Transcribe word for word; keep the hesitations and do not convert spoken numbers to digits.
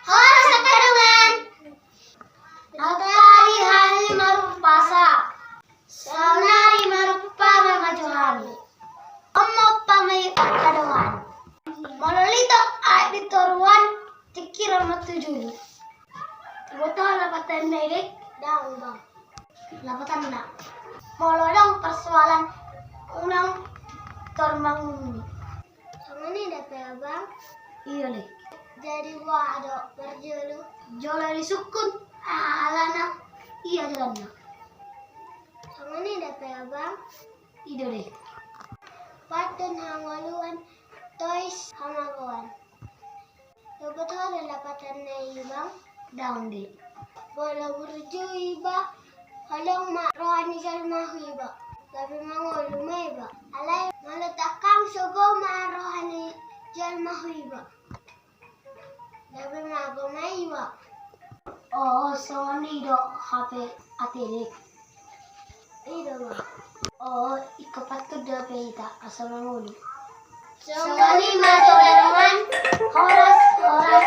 Horas angka dongan. Naung tadi hami marumasa. Saonari marumasa ma jo hami. On ma umpama i angka dongan. Molo litop aek di toruan, tingkiran ma tu julu. Boto lapatanna i, Dek? Dang, Bang. Lapatanna, molo adong persoalan, unang tor manguluni. Songon i dope, Abang? Iya, Dek. Jadi boha do parjolo? Jolo disungkun alana ia jalanna. Songon i dope, Abang? I do, Dek. Pantun hangoluan, tois hamagoan. Dapot ho do lapatanna i, Bang? Dang, Dek. Molo burju iba, holong ma roha ni jalma hu iba, gabe mangolu ma iba. Alai molo tangkang, sogo ma roha ni jalma hu iba, gabe mago ma iba. O, songon i do hape ate, Dek. I do, Bang. O, ingkon pantun dope hita asa mangolu. Songon i ma jo, dongan. Horas, horas.